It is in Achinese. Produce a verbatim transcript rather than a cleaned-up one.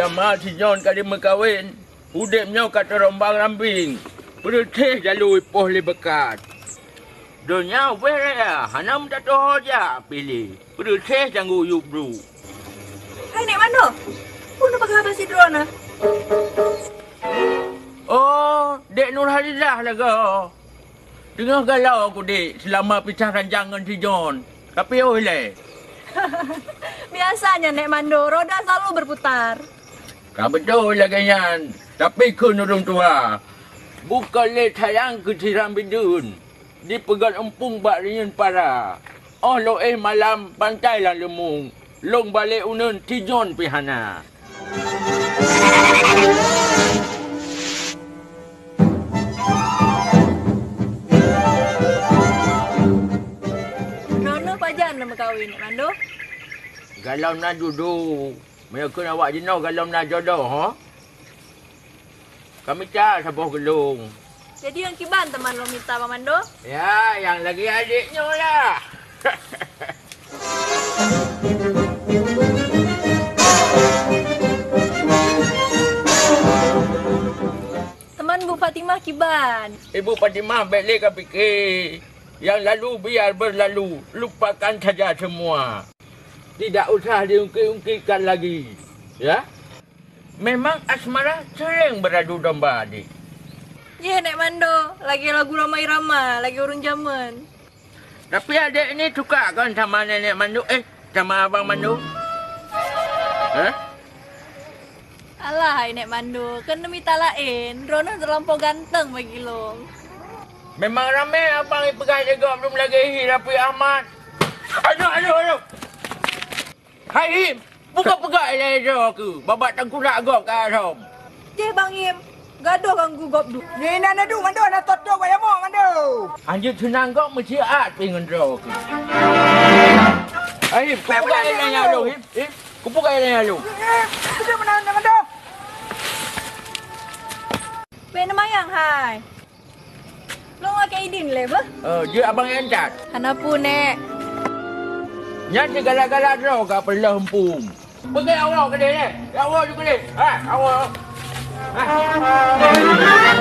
Ma si John ka dimeukawen, udeb nyoe ka teurombang-rambing, peureuséh jalô ipoh lé beukat. Donya ubeh raya, hana meutatoho jak piléh, peureuséh canggu yup bruek. Hai Nek Mando, peue neupeugah haba sidroe na? Oh, Dek Nurhaliza lagoe. Teungoh galau aku, Dek, seulama pisah ranjang ngon si John. Tapi oh ilée. Biasanya Nek Mando, roda selalu berputar. Ka beutôi lagée nyan, tapi kheun ureuëng tuha, bukon lé sayang keu siram bideuen, dipeugét eumpung bak reunyeun para. Óh lheueh malam bantai lam leumong, lôn balek uneuen si John pih hana. Droeneuh pajan na meukawen, Nek Mando? Galom na judo. Meunyoe kheun awak jinoe galom na jodoh, ho? Ka mita saboh geulong. Jadi nyang kiban teuma lôn mita, Bang Mando? Ya, nyang lagée adék nyoe lah. Teuma Bu Fatimah kiban? Ibu Fatimah bék lé ka pike. Yang lalu biar berlalu, lupakan saja semua. Tidak usah diungkit-ungkitkan lagi, ya. Memang asmara sering beradu domba, Adik. Yeh, Nek Mando, lagée lagu Rhoma Irama, lagée ureuëng jamén. Tapi adék ni suka kan sama Nenek Mando, eh, sama Abang Mando? Hah? Alah, hai Nek Mando, keuneuk mita laén, droeneuh teulampau ganteng bagi lôn. Memang ramé abang ipeugah lé gob lom lagée hi Raffi Ahmad. Aduh, aduh, aduh. Hai Im, peugah-peugah ilée droe keuh, babah tangkulak gob ka rhom. Jeh Bang Im, gadoh ganggu gob du. Ni na nadu Mando, na toto bak yamoe Mando. Anjeut seunang gob meusiat pih ngon droe keuh. Hai Im, kupeugah ilée nyan lôn, Im, Im, kupeugah ilée nyan lôn. Eh, eh, betul benar Mando. Bék neumayang hai. Lôn lakée idin lé beuh. Eh, jeuet abang nyang that. Hana peue, Nek. Nyan sigala-gala droe ka peuleuh eumpung. Peugét awak keudeh lé. Ya Allah ju keudeh. Ha, awak. Ha.